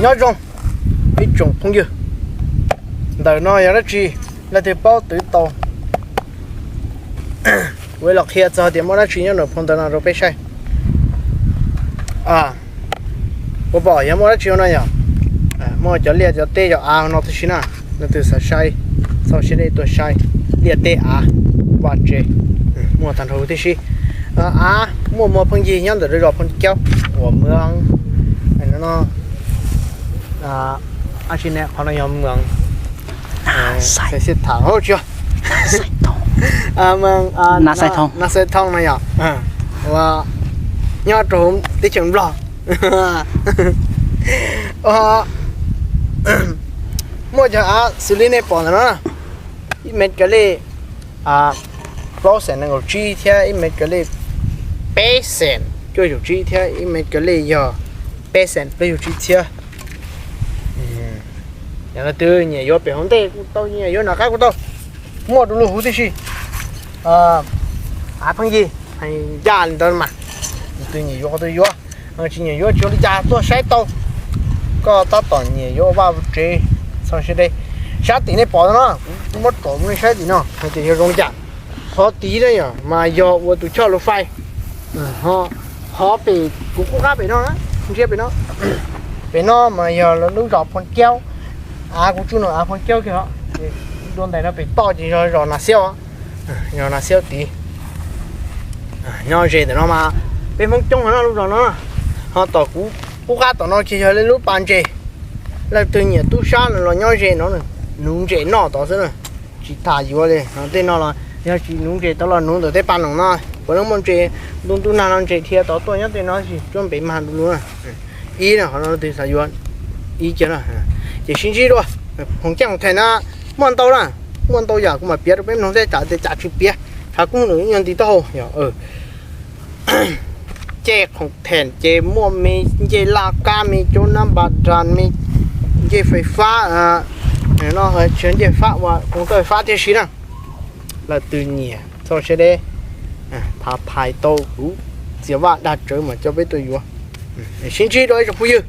Nyob zoo ib tsoom phooj ywg, ntawm no yog dab tsi, leej twg paub twv tau, kuv los qhia txog tias muaj dab tsi nyob nram phau ntawv no rau peb saib. Kuv pom yog muaj dab tsi no yog, muaj cov liaj cov teb cov av no tib si na. Leej twg xav saib, txhob siab deb tuaj saib liaj teb av vaj tsev, muaj tag nrho huv tib si. Av muaj muag pheej yig nyob ntawm lub zos Phoos Caub uas Mws, no ab si ne qhov no yog Mws, Xais Thoo, Nas Xais Thoo no yog uas nyob rau teb chaws Nplog. Muaj cov av xws li nej pom ntawm no, ib mev kaw lej plaub xees nees nkaum tsib thiab ib mev kaw lej peb xees cuaj caum tsib thiab ib mev kaw lej yog peb xees plaub caug tsib txhiab. Yog leej twg nyiam yuav pem hauv ntej kuj tau, nyiam yuav nram qab kuj tau, muaj du lug huv tib si. Av pheej yig, ncaj li ntawd mas, leej twg nyiam yuav qhov twg yuav, tsis nyiam yuav tsis ua li cas, tuaj saib tau. Koj tab tom nyiam yuav vaj tsev, txhob siab deb. Sab tim nej pom no, kuv muab tsom nej saib tim no hais tias yog zoo li cas. Qhov tid na yog mas yog ua tus choj lus fais. Qhov pem kuv qub qab pem no, ntsia pem no, pem no mas yog lub zos Phoos Caub. Av kuv tsuj no av Phoos Caub kiag, dua ntais no pem toj ces yog zos Nas Xiab, zos Nas Xiab tid. Nyob ze ntawm no mas peb Hmoob coob no lub zos no. Ho tom kuv qub qab tom no ces yog lub pas ntses. Leej twg nyiam tub sab no los nyob ze no, nuv ntses noj tod xwb na. Tsis tas yuav li tej no los yog tsis nuv ntses tod los nuv ntawm tej pas noom no, puav leej muaj ntses, ntu ntuj nag no ntses dhia tod tuaj nyob tej no, tsis tsuab npev mag du lug na. Ib no qhov no leej twg xav yuav ib kiag na, ces sib ntsib dua. Khoom caj khoom them na, muaj ntau na, muaj ntau yam kuv mam piav rau peb mloog thiab, tsam tias cas tsis piav, tshav kub nws ib nyuag nti taub hau. Ncej khoom them ces muaj me ncej laj kab, me cov nab npa ras, me ncej fais fab, no tsis ncej fab ua koom tawj fab tib si na. Leej twg nyiam txhob siab deb, thav thais tau kuv txias vaj dag tsawv mas coj peb tuaj yuav. Sib ntsib dua ib tsoom phooj ywg.